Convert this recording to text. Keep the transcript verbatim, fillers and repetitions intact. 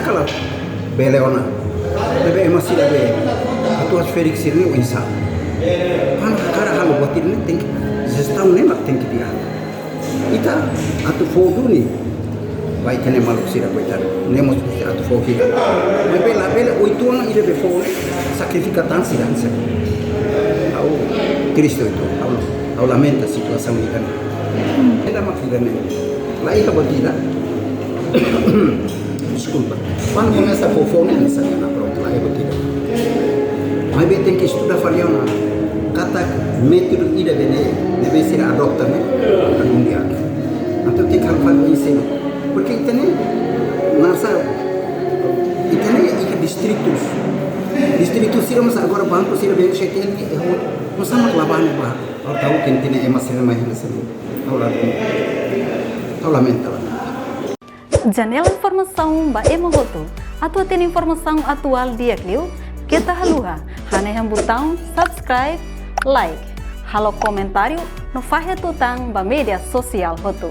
Kala bele ona. Ne'ebé ema sira be atu as ferik sira ne'e oinsá. Para hakarak halo buat ida-ne'e tenke jestaun ne'e mak tenke di'ak. Ita atu fó duni ba ita-nia maluk sira koitadu. Ne'e mós atu fó hira. Maibé labele oituan ida be fó sakrifika tan sira hanesan. Ha'u triste uitoan. Ha'u, ha'u lamenta situasaun ida-ne'e. Ida mak ida-ne'e. La iha buat ida. Deskulpa. Kuandu komesa fó fó ne'e hanesan ne'e, prontu, la iha buat ida. Maibé tenke estuda fali ona katak métodu ida be ne'e, ne'ebé sira adota ne'e, mundiál. Entaun tenke halo fali ensinu. Porke ita-nia, nasa, ita-nia iha distritus. Distritus sira mós agora banku sira be C T L, eh, mós sama kelaban ba. Ha'u tahu ke ita-nia ema sira mai hanesan ne'e. Ha'u la, ha'u lamenta, lamenta. Janela informasaun ba ema hotu. Atu hatene informasaun atuál di'ak liu, keta haluha hanehan butaun subscribe, like, halo komentáriu no fahe tutan ba média sosiál hotu.